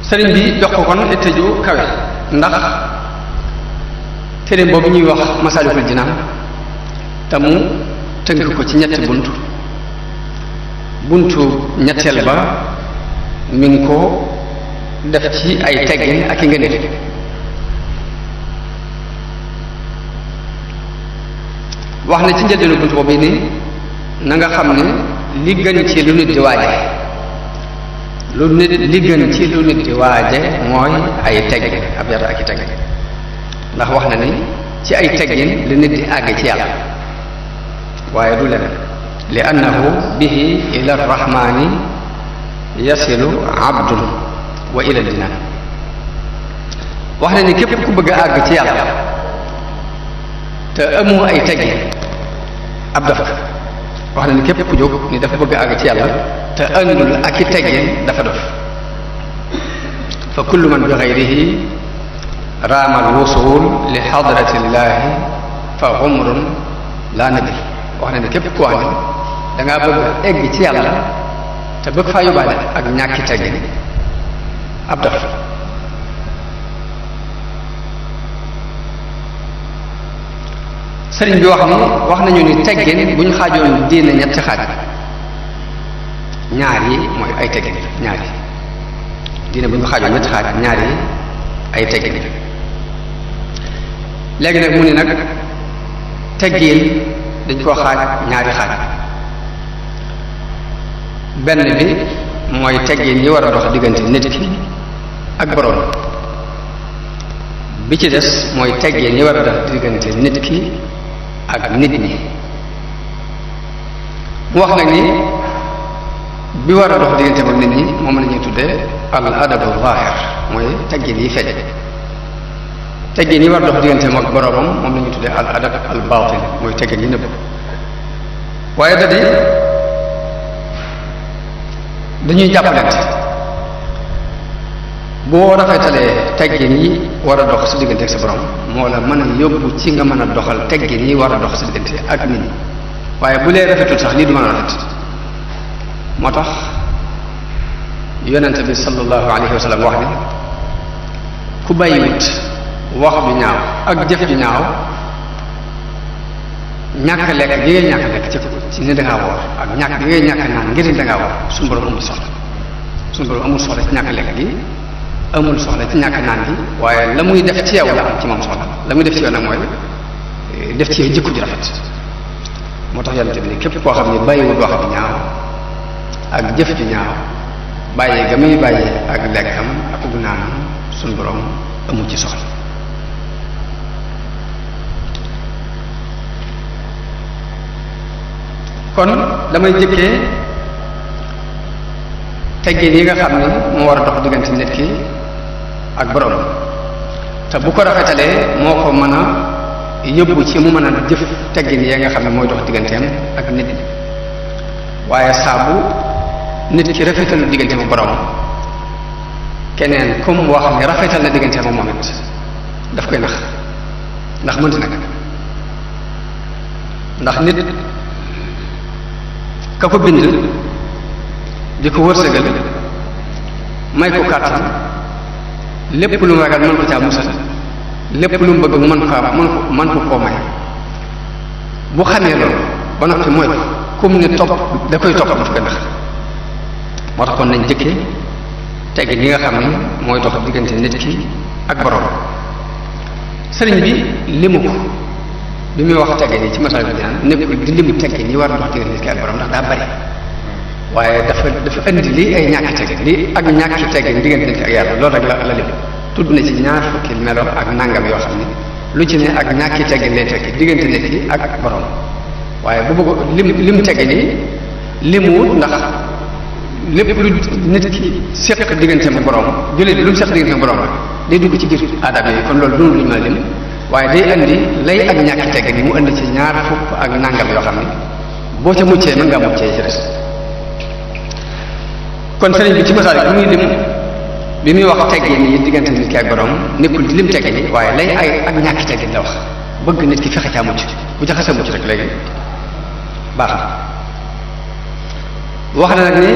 sëriñ bi jox ko kon itte ju kawe ndax téere boobu ñuy wax Masaalikul Jinaan te mu tënk ko ci ñetti buntu ñetteel ba mi ngi ko def ci ay teggin ak i ngëneel wax na ci njëlbeenu buntu boobu ni na nga xam ne li gën ci lu nit di waaje li gën ci lu nit di waaje mooy ay teggin ab yar ak i teggin ndax wax na ni ci ay teggin lu nit di àgg ci yàlla waaye du leneen li annahu bihi ila arrahmani yasilu abdun wa ila dinan wax na ni képp ku bëgg a àgg ci yàlla te amoo ay teggin ab dafa wax na ni képp ku jóg ni dafa bëgg a àgg ci yàlla te àndul ak i teggin dafa dof fa kullu man bi xayrihi raamal wusul li xadratillahi fa umrun la nabi wax na ni képp ku wax ni da ngaa bëgg egg ci yàlla te bëgg faa yóbbaale ak ñàkki teggin ab dof sëriñ bi wax nañu ni teggin bu ñu xaajoon diine ñetti xaaj ñaar yi mooy ay teggin ñaar yi diine bu ñu xaajoon ñetti xaaj ñaar yi ay teggin léegi nag mu ni nag teggin dañ koo xaaj ñaari xaaj benn bi mooy teggin yi war a dox diggante nit ki ak boroom bi ci des mooy teggin yi war a dox diggante nit ki ak nit ñi mu wax nag ni bi war a dox diggante ak nit ñi moom la ñuy tuddee al adabu zahir mooy teggin yi feeñ teggin yi war a dox diggante ak boroomam moom la ñuy tuddee al adab al batin mooy teggin yi nëbb waaye dañuy jàppalante boo rafetalee teggin yi war a dox sa diggante ak sa borom moo la mën a yóbbu ci nga mën a doxal teggin yi war a dox sa diggante ak nit ñi waaye bu lee rafetul sax lii du mën a rafet moo tax yonente bi sallallahu alayhi wa sallam wax ni ku bàyyiwut wax ju ñaaw ak jëf ju ñaaw ñàkk lekk gi ngay ñàkk lekk ci ni dangaa woor ak ñàkk gi ngay ñàkk naan ngir ni dangaa woor suñu borom amul soxla suñu borom amul soxla ci ñàkk lekk gi amul soxla ci ñàkk naan gi waaye la muy def ci yow la am ci moom soxla la muy def ci yow nag mooy def ci yow jikko ju rafet moo tax yonente bi ni képp koo xam ne bàyyiwul wax ju ñaaw ak jëf ju ñaaw bàyyi ga muy bàyyi ak lekkam ak gu naanam suñu borom amul ci soxla kon damay jëkkee teggin yi nga xam ne moo war a dox diggante nit ki ak borom te bu ko rafetalee moo ko mën a yóbbu ci mu mën a jëf teggin yi nga xam ne mooy dox digganteem ak nit ñi waaye saabu nit ki rafetalu digganteem ak borom keneen comme wax ne rafetal na digganteem ak moom it daf koy ndax mënti nag ndax nit ka ko bind di ko wërsëgal may ko kàttan lépp lu mu ragal mën ko caa musal lépp lu mu bëgg mën ko koo may bu xamee loolu ba noppi mooy ko kum ne topp da koy topp daf koy nax moo tax kon nañ jëkkee teggin yi nga xam ne mooy dox diggante nit ki ak borom sëriñ bi limu ko bi muy wax teggin yi ci Masaalikul Jinaan nekkul di lim teggin yi war a dox diggante nit ki ak borom ndax daa bari waaye dafa indi lii ay ñàkki teggin lii ak ñàkki teggin diggante nit ki ak yàlla loolu rek la lim tudd na ci ñaar fukki melo ak nangam yoo xam ne lu ci ne ak ñàkki teggin lay tekki diggante nit ki ak borom waaye bu bëgg lim teggin yi limuwut ndax lépp lu nit ki seq digganteem ak borom jullit lu mu seq digganteem ak borom day dugg ci biir aadab yi kon loolu doonul lu ñu mën a lim waaye day andi lay ak ñàkki teggin yi mu andi ci ñaar fukk ak nangam yoo xam ne boo ca muccee mën ngaa muccee ci des kon sëriñ bi ci Masaalik bi muy lim bi muy wax teggin yi diggante nit ki ak borom nekkul di lim teggin yi waaye lay ay ak ñàkki teggin la wax bëgg nit ki fexe caa mucc bu ca xasee mucc rek léegi baax na wax na nag ni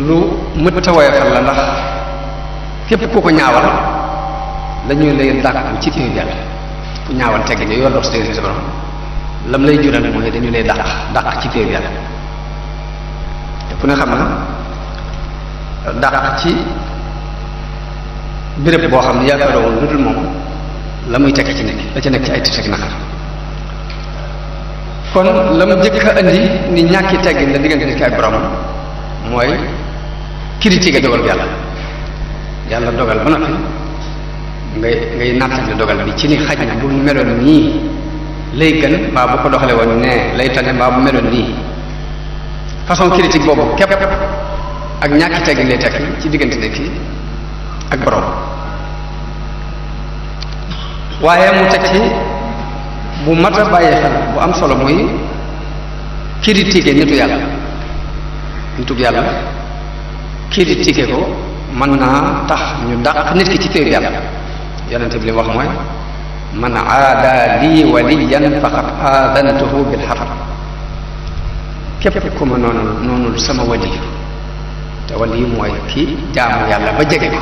lu mët a woyofal la ndax képp ku ko ñaawal dañu lay dàq ci téye yàlla ku ñaawal tegg ne yoon dox si dégg sa borom lam lay jural mooy dañu lay dàq ci téye yàlla te ku ne xam na dàq ci béréb boo xam ne yaakaaroo woon lu dul moom la muy tekk ci nekk la ca nekk ci ay tit ak naqar kon la mu njëkk a indi ni ñàkki teggin la diggante nit ki ak borom mooy critiquer dogal bi yàlla dogal ba noppi ngay nattale dogal bi ci ni xaj na bu meloon nii lay gën mbaa bu ko doxale woon ne lay tane mbaa bu meloon nii façon critique boobu képp ak ñàkki teggin lay tekki ci diggante nit ki ak borom waaye mu teg ci bu mat a bàyyi xel bu am solo muy critiquer nitu yàlla critiquer ko mën naa tax ñu dàq nit ki ci téer yàlla yonente bi li wax mooy man aada lii waliyan faqad aadantuhu bil harb képp ku ma noonul sama waliyu te waliyu mooy ki jaamu yàlla ba jege ko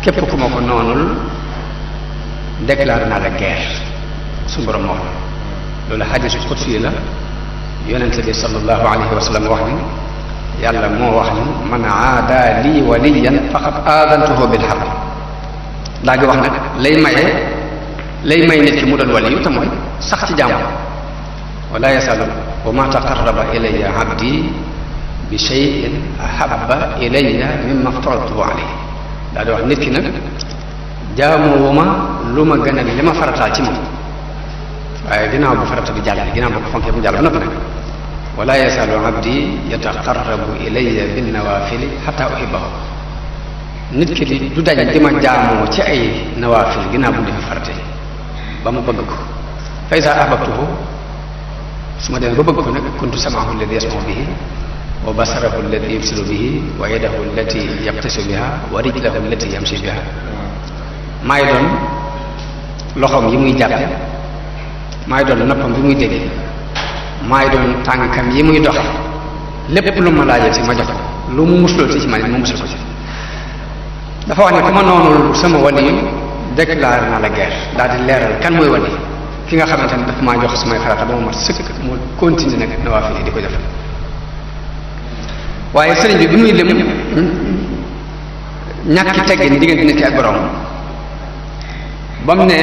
képp ku ma ko noonul déclaré naa la guerre suñu borom moo wax loolu xadiisu qudsi la yonente bi sallallahu alayhi wa sallam wax ni yàlla moo wax ni man aada lii waliyan faqad aadantuhu bil harb daa ngi wax nag lay may nit ki mu doon waliyu te mooy sax ci jaamu wala yasalu wa ma taqarraba ilayya abdi bi shay'in ahabba ilayya mimma aftaradtuhu alayhi daa di wax nit ki nag jaamoo ma lu ma gën a li ma farataal ci moom waaye ginnaaw bu farata bi jàll ginnaaw bu ko fonkee bu jàll ba noppi nag wala yasalu abdi yataqarrabu ilayya bin nawafili hatta uhibbahu nit ki du dañ di ma jaamoo ci ay nawafil ginnaaw bu defi farate ba ma bëgg ko fa iza ahbabtuhu su ma demee ba bëgg ko nag kuntu sam'ahu alladi yasma'u bihi wa basarahu alladi yubsiru bihi wa yadahu allati yabtashu biha wa rijlahu allati yamshi biha maay doon loxoom yi muy jàppe maay doon noppam bi muy dégg maay doon tànkam yi muy doxe lépp lu ma laajee ci ma jox ko lu mu musloo ci man ma musal ko ci dafa wax ne ku ma noonul sama wali déclaré naa la guerre daal di leeral kan mooy wali ki nga xamante ne daf maa jox samay farata ba mu mat sëkk mu continuer nag nawaafil yi di ko def waaye sëriñ bi muy lim ñàkki teggin diggante nit ki ak borom ba mu ne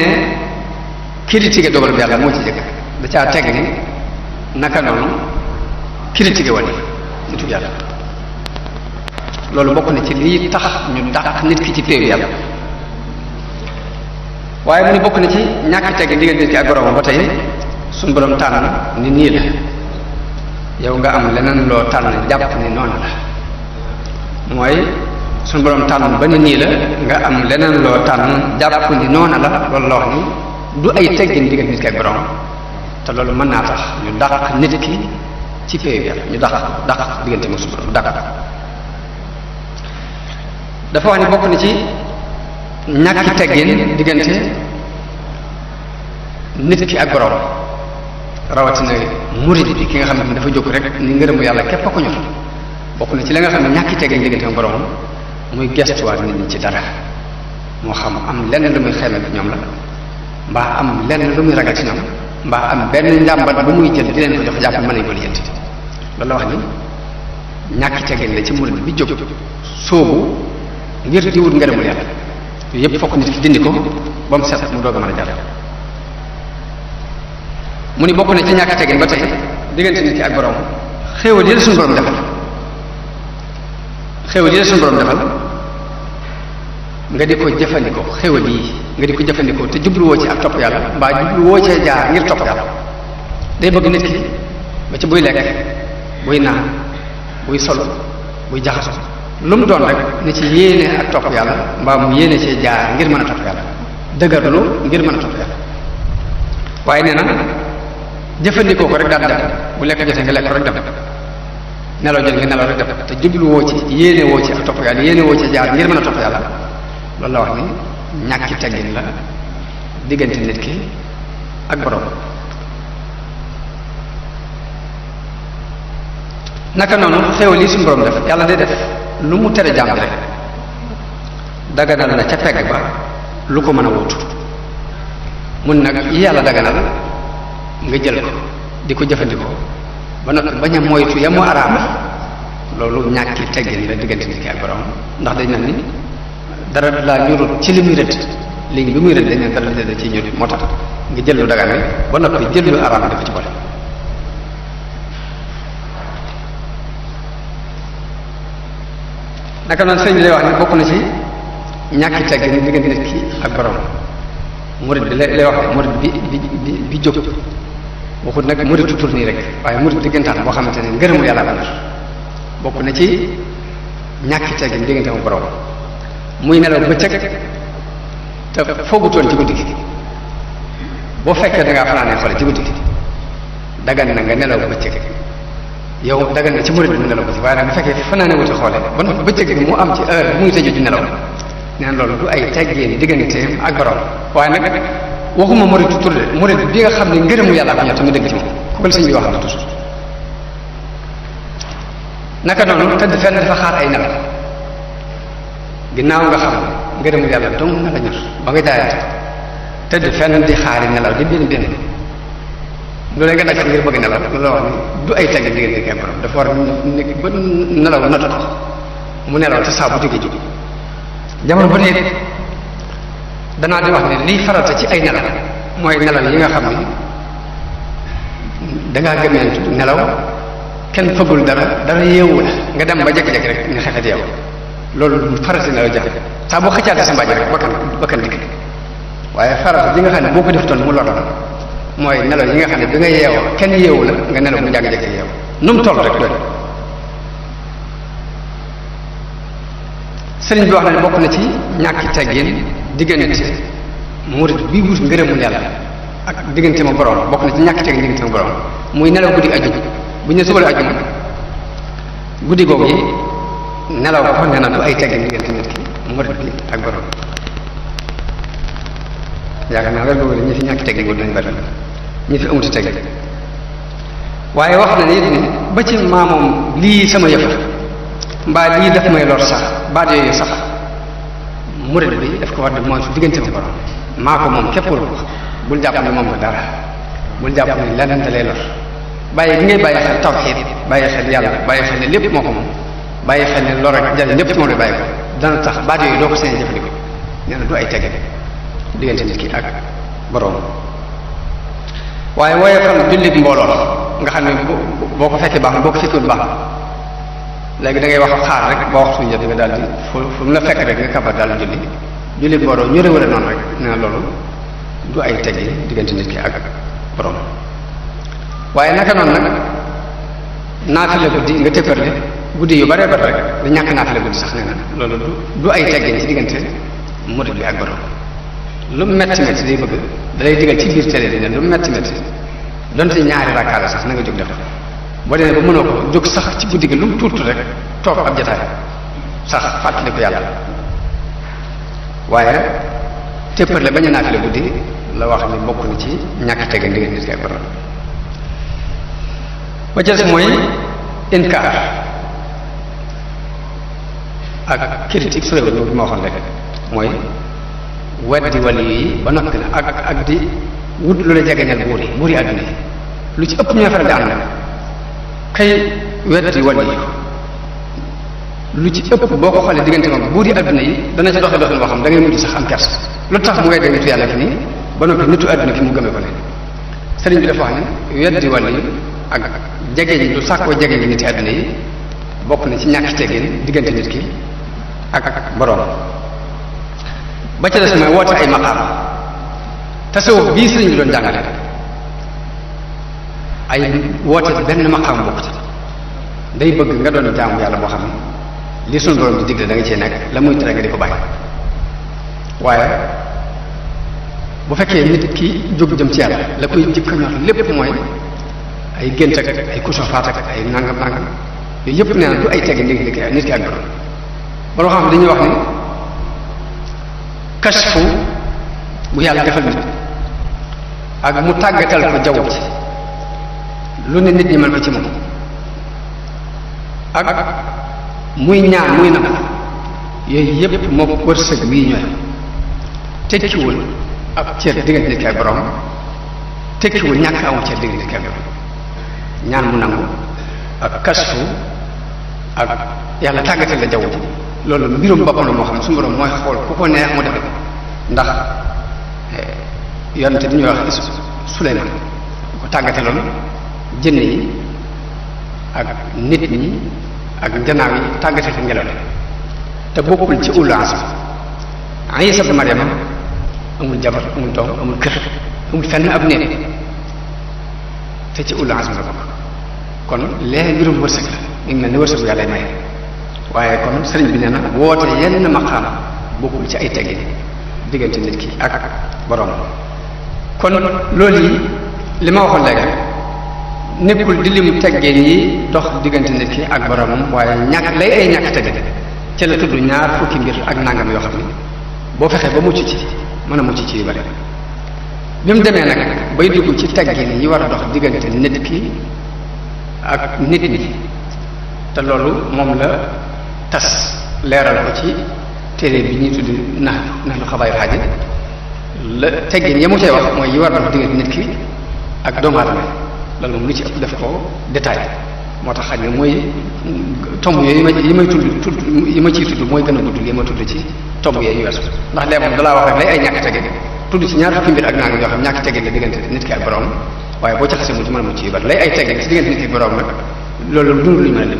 critiquer dogal bi yàlla moo ci jëkk da caa teg ni naka noonu critiquer wali nitu yàlla loolu bokk na ci lii tax ñu dàq nit ki ci péew yàlla waaye mu ni bokk na ci ñàkk tegg diggante nit ki ak borom ba tey suñ borom tànn ni nii la yow nga am leneen loo tànn jàpp ni noonu la mooy suñ borom tànn ba ni nii la nga am leneen loo tànn jàpp ni noonu la loolu la wax ni du ay teggin diggante nit ki ak borom te loolu mën naa tax ñu dàq nit ki ci péew yàlla ñu dàq diggante mu suñ borom dàq dafa wax ni bokk na ci ñàkki teggin diggante nit ki ak borom rawatina murid bi ki nga xam ne dafa jóg rek ni ngërëmu yàlla képp a ko ñor bokk na ci la nga xam ne ñàkki teggin diggante ak borom muy gestuwaat nit ñi ci dara moo xam am lenn lu muy xeeme bi ñoom la mbaa am lenn lu muy ragal ci ñoom mbaa am benn njàmbat bu muy jël di leen ko jox jàpp mën nañu ko lijjanti loolu la wax ni ñàkki teggin la ci murid bi jóg soobu ngir di wut ngërëmul yàlla yooyu yëpp fokk nit ki dindi ko ba mu set mu doog a mën a jàll mu ni bokk na ci ñàkk teggin ba tey diggante nit ki ak borom xéewal yi la suñu borom defal nga di ko jëfandikoo xéewal yi nga di ko jëfandikoo te jubluwoo ci ak topp yàlla mbaa jubluwoo cee jaar ngir topp yàlla day bëgg nit ki ba ci buy lekk buy naan buy solo buy jaxaso lu mu doon rek ni ci yéene ak topp yàlla mbaa mu yéene cee jaar ngir mën a topp yàlla dëgërlu ngir mën a topp yàlla waaye nee na jëfandikoo ko rek daal dem bu lekk jotee nga lekk rek dem nelaw jot nga nelaw rek dem te jubluwoo ci yéene woo ci ak topp yàlla yéene woo ci jaar ngir mën a topp yàlla loolu la wax ni ñàkki teggin la diggante nit ki ak borom naka noonu xéewal yi suñu borom def yàlla day def lu mu tere jaam bi rek daganal na ca pegg ba lu ko mën a wutu mun nag yi yàlla daganal nga jël ko di ko jëfandikoo ba noppi bañ a moytu ya mu araama loolu ñàkki teggin la diggante nit ki ak borom ndax dañ na ni dara laa ñurut ci li muy rëdd léegi bi muy rëdd dañ ne dara la ci ñurut moo tax nga jël lu dagan ba noppi jël lu araama dafa ci boole naka noonu sëñ bi lay wax ne bokk na ci ñàkki teggin diggante nit ki ak borom murid bi lay wax ne murid bi jóg waxut nag murid tutur nii rek waaye murid diggantaan boo xamante ne ngërëmul yàlla ba nar bokk na ci ñàkki teggin diggante mu borom muy nelaw bëccëg te foogutoon ci guddi gi boo fekkee da ngaa fanaanee xoole ci guddi gi dagan na nga nelaw bëccëg yow dagan na ci murid bi mu nelaw bëccëg waaye nag bu fekkee fanaanee wuti xoole ba noppi bëccëg bi mu am ci heure bu muy tëju di nelaw neen loolu du ay teggin digganteem ak borom waaye nag waxuma murid tutur de murid bi nga xam ne ngërëmu yàlla ko ñor te mu dëgg ci moom ku sëñ bi wax na toujours naka noonu tëdd fenn dafa xaar ay nelaw ginnaaw nga xam ngërëmu yàlla dong na la ñor ba nga jaayante tëdd fenn di xaari nelaw di benn loolu nga daj ngir bëgg nelaw loolu la wax ni du ay teggin diggante ak borom dafa war nekk ba nelaw natu ko mu nelaw te saa bu jógee jóg jamono ba tey danaa di wax ne liy farata ci ay nelaw mooy nelaw yi nga xam ne dangaa gëmeentu nelaw kenn fëggul dara yeewu la nga dem ba jékki-jékki rek nga xefet yow loolu farata nelaw jafe saa boo xëccaate sa mbaaj rek bakkan dikk waaye farata ji nga xam ne boo ko defutoon mu lor la mooy nelaw yi nga xam ne bi nga yeewoo kenn yeewu la nga nelaw mu jàgg-jékki yeewu nu mu toll rek doy sëriñ bi wax na ne bokk na ci ñàkki teggin diggante murid bi wut ngërëmul yàlla ak diggante ma borom bokk na ci ñàkki teggin diggante ma borom muy nelaw guddi ajjuma bu ñu ne suba la ajjuma guddi googu yi nelaw ko nee na du ay teggin diggante nit ki murid bi ak borom yaakaar naa loolu boobu ñi fi ñàkki teggin wut nañ bari ñi fi amuti teggin waaye wax na ne it ni ba ci maamoom lii sama yëfa mbaa lii daf may lor sax baat yooyu sax murid bi daf ko war di mooy su diggante ma borom maa ko moom képp ko bul jàpp ne moom ko dara bul jàpp ne leneen da lay lor bàyyi gi ngay bàyyi xel tawxiid bàyyi xel yàlla bàyyi xel ne lépp moo ko moom bàyyi xel ne lor ak jariñ lépp ci moom lay bàyyi ko dana tax baat yooyu doo ko seen jëfandikoo nee na du ay tegge diggante nit ki ak borom waaye wooye fan jullit mbooloo nga xam ne boo ko fekkee baax na boo ko fekkul baax léegi da ngay wax xaar rek ba waxtu jot nga daal di fu mu la fekk rek nga kabar daal di julli mbooloo ñu réwale noonu rek nee na loolu du ay teggi diggante nit ki ak borom waaye naka noonu nag naafile guddi nga tëppërle guddi yu bare bare rek da ñàkk naafile guddi sax nee na loolu du ay teggin ci diggante murid bi ak borom lu metti metti day bëgg da lay digal ci biir télé di ne lu metti metti donte ñaari rakkaa la sax na nga jóg def boo demee ba mënoo ko jóg sax ci guddi gi lu mu tuutu rek toog ab jataay sax fàttali ko yàlla waaye téppale bañ a naafile guddi la wax ni bokk na ci ñàkk tegg ndigal nit ki ak borom ba ca des mooy inkaar ak critique su réew bi ma waxoon rek mooy weddi wali yi ba noppi na ak di wut lu la jegeñal buur yi àdduna yi lu ci ëpp ñoo faral di ànd kay weddi wali yi lu ci ëpp boo ko xoolee diggante moom buur yi àdduna yi dana ci doxe doxin boo xam da ngay mujj sax am kers lu tax mu weddi nitu yàlla ki nii ba noppi nitu àdduna ki mu gëmee ko ne sëriñ bi dafa wax ne weddi wali yi ak jegeñ lu sàkkoo jegeñ nit àdduna yi bokk na ci ñàkk teggin diggante nit ki ak boroom ba ca des mooy woote ay maqaam tasawuf bii sëriñ bi doon jàngale ay woote benn maqaam bokk ci day bëgg nga doon jaamu yàlla boo xam ne li sunu borom di digle da nga cee nekk la muy tere nga di ko bàyyi waaye bu fekkee nit ki jóg jëm ci yàlla la koy jëkk a ñor lépp mooy ay gént ak ay kusofaat ak ay nangam yooyu yëpp nee na du ay tegg nit ki ak borom ba loo xam ne dañuy wax ni kashfu bu yàlla defal nit ak mu tàggatal ko jaww ci lu ne nit ñi mën ko ci moom ak muy ñaan muy nag yooyu yëpp moo wërsëg wii ñooy tekkiwul ab cër diggante nit ki ak borom tekkiwul ñàkk amul cër diggante nit ki ak borom ñaan mu nangu ak kasfu ak yàlla tàggatal la jaww ji loolu mbirum boppam la moo xam ne suñu borom mooy xool ku ko neex mu defe ko ndax yonente bi ñuy wax Suleymaan ko tàggataloon jënn yi ak nit ñi ak njanaaw yi tàggatal ko ngelaw te bokkul ci ulul azm Iisa ibn Maryama amul jabar amul doom amul kër amul fenn ab néeg te ci ulul azm la bokk kon lee mbirum wërsëg la mi ngi mel ni wërsëg bu yàlla may waaye kon sëriñ bi nee na woote yenn maqaam bokkul ci ay teggin diggante nit ki ak borom kon loolu yi li ma waxoon léegi nekkul di lim teggin yi dox diggante nit ki ak boromam waaye ñàkk lay ay ñàkk teggin ci la tudd ñaar fukki mbir ak nangam yoo xam ne boo fexee ba mucc ci mën a mucc ci yu bari bi mu demee nag bay dugg ci teggin yi war a dox diggante nit ki ak nit ñi te loolu moom la tas leeral ko ci téere bi ñuy tudd nax lu xabaayil xaaji la teggin ya mu cay wax mooy yi war a dox diggante nit ki ak doomu aadama loolu moom lu ci ëpp def ko détail moo tax xaj na mooy tomb yooyu yi may tudd yi ma ciy tudd mooy gën a gudd li ma tudd ci tomb yooyu weesu ndax lee moom dalaa wax rek lay ay ñàkk teggin tudd ci ñaar fukki mbir ak nangam yoo xam ñàkk teggin la diggante nit ki ak borom waaye boo ca xasee mu ci mën a mucc yu bari lay ay teggin ci diggante nit ki ak borom nag loolu dund lu ñu mën a lim